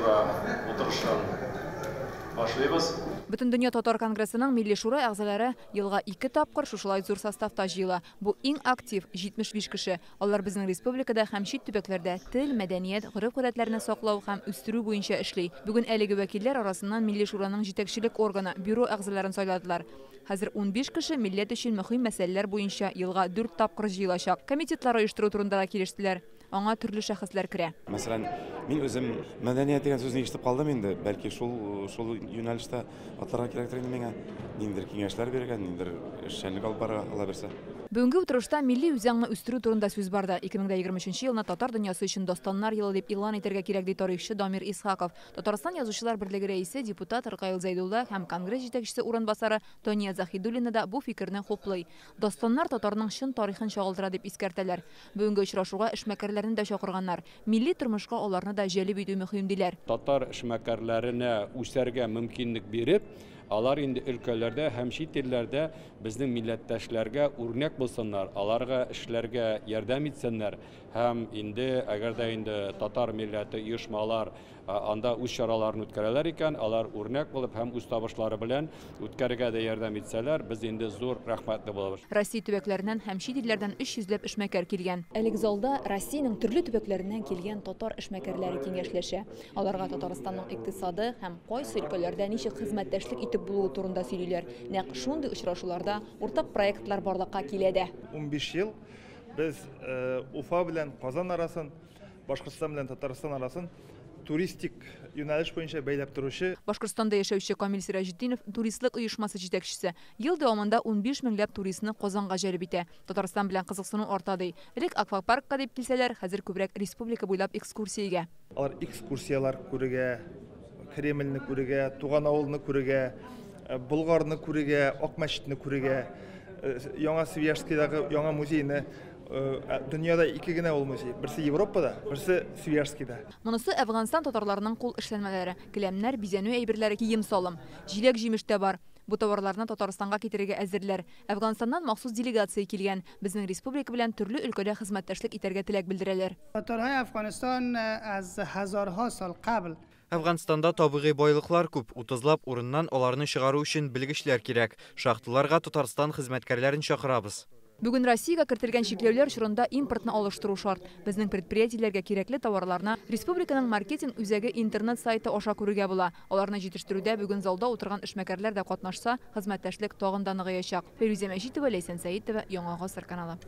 Шура утырышын башлыйбыз. Бөтендөнья татар конгрессының Милли Шура әгъзалары елга 2 тапкыр шушылай зур составта җыела. Бу иң актив 75 кеше. Алар безнең республикада һәм чит төбәкләрдә тел, мәдәният, гореф-гадәтләрне саклау һәм үстерү буенча эшли. Бүген әлеге вәкилләр арасыннан Милли Шураның җитәкчелек органы, бюро әгъзаларын сайладылар. Хәзер 15 кеше милләт өчен мөһим мәсьәләләр буенча елга 4 тапкыр җыелачак. Комитетлар оештыру турында да килештеләр. Аңа төрле шәхесләр керә. Мәсәлән, мин үзем мәдәният дигән сүзне ишетеп калдым инде. Бәлки шул юнәлештә атларга кирәктер инде миңа. Ниндидер киңәшләр бирергә, ниндидер эшчәнлек алып барырга, Алла бирсә. Бүгенге утырышта милли үзаңны үстерү турында сүз барды. 2023 елны татар дөньясы өчен дастаннар елы дип игълан итәргә кирәк, ди тарихчы Дамир Исхаков. Татарстан Язучылар берлеге рәисе, депутат Ркаил Зәйдулла һәм конгресс җитәкчесе урынбасары Тония Заһидуллина да бу фикерне хуплый. Дастаннар татарның чын тарихын чагылдыра дип искәртәләр. Бүгенге очрашуга эшмәкәрләрне дә чакырганнар. Милли тормышка аларны да җәлеп итү мөһим диләр. Татар эшмәкәрләренә үсәргә мөмкинлек биреп, алар инде өлкәләрдә һәм чит илләрдә безнең милләттәшләргә үрнәк булсыннар, аларга эшләргә ярдәм итсеннәр һәм инде әгәр дә инде татар милләте оешмалар анда үз чараларын үткәрәләр икән, алар үрнәк булып һәм үз табышлары белән үткәрергә дә ярдәм итсәләр, без инде зур рәхмәтле булабыз. Россия төбәкләреннән һәм чит илләрдән 300 ләп эшмәкәр килгән. Әлеге залда Россиянең төрле төбәкләреннән килгән татар эшмәкәрләре киңәшләшә. Аларга Татарстанның икътисады һәм кайсы өлкәләрдә ничек хезмәттәшлек итеп булуы турында сөйлиләр. Нәкъ шундый очрашуларда уртак проектлар барлыкка килә дә. 15 ел без Уфа белән Казан арасын, Башкортстан белән Татарстан арасын туристик юнәлеш буенча бәйләп торучы. Башкортстанда яшәүче Камил Сираҗетдинов туристлык оешмасы җитәкчесе. Ел дәвамында 15 меңләп туристны Казанга җәлеп итә. Татарстан белән кызыксыну арта ди. Элек аквапаркка дип килсәләр, хәзер күбрәк республика буйлап экскурсиягә. Алар экскурсияләр күрергә, Кремльне күрергә, туган авылны күрергә, Болгарны күрергә, Ак мәчетне күрергә, Яңа Свияжскийдагы яңа музейны. Дөньяда ике генә ул музей. Берсе Европада, берсе Свияжскийда. Монысы Әфганстан татарларының кул эшләнмәләре, келәмнәр, бизәнү әйберләре, кием-салым. Җиләк-җимеш тә бар. Бу товарларны Татарстанга китерергә әзерләр. Әфганстаннан махсус делегация килгән. Безнең республика белән төрле өлкәдә хезмәттәшлек итәргә теләк белдерәләр. Татарҳои Әфганстан аз һазарҳо сал қабл. Әфганстанда табигый байлыклар күп, утызлап урыннан аларны чыгару өчен белгечләр кирәк. Шахталарга Татарстан хезмәткәрләрен чакырабыз. Бүген Россиягә кертелгән чикләүләр чорында импортны алыштыру шарт. Безнең предприятиеләргә кирәкле товарларны республиканың маркетинг үзәге интернет сайты аша күрергә була. Аларны җитештерүдә бүген залда утырган эшмәкәрләр дә катнашса, хезмәттәшлек тагын да ныгыячак. Фәйрүзә Мәҗитова, Ләйсән Сәитова, Яңа Гасыр каналы.